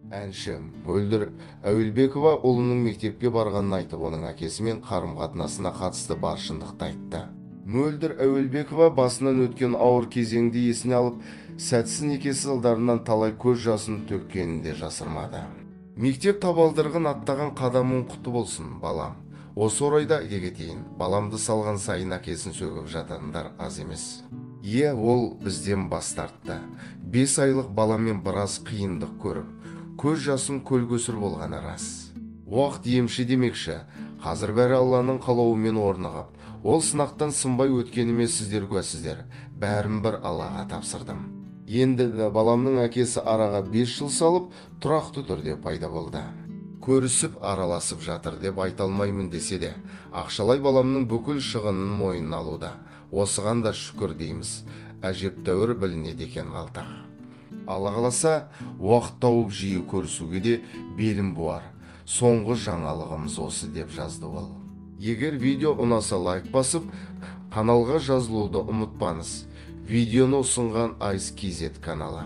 Әнші Мөлдір Әуелбекова ұлының мектепке барғанын айтып, оның әкесімен қарым-қатынасына қатысты бар шындықты айтты. Мөлдір Әуелбекова басынан өткен ауыр кезеңді есіне алып, сәтсіз некесі салдарынан талай көз жасын төккенін де жасырмады. Мектеп табалдырығын аттаған қадамың құтты болсын, балам. Осы орайда айта кетейін, баламды салған сайын әкесін сөгіп жататындар аз емес. Иә, ол бізден бас тартты. 5 айлық баламен біраз қиындық көріп, көз жасым көл көсір болғаны рас. Уақыт емші демекші, қазір бәрі Алланың қалауымен орнығып, ол сынақтан сынбай өткеніме сіздер куәсіздер, бәрін бір Аллаға тапсырдым. Енді баламның әкесі араға 5 жыл салып, тұрақты түрде пайда болды. Көрісіп, араласып жатыр деп айта алмаймын десе де, ақшалай баламның бүкіл шығынын мойнына алуда. Осыған да шүкір дейміз. Әжептәуір білінеді екен қалтақ. Алла қаласа, уақыт тауып жиі көрісуге де белім буар. Соңғы жаңалығымыз осы деп жазды ол. Егер видео ұнаса лайк басып, каналға жазылуды ұмытпаңыз. Видеоны ұсынған Ice KZ каналы.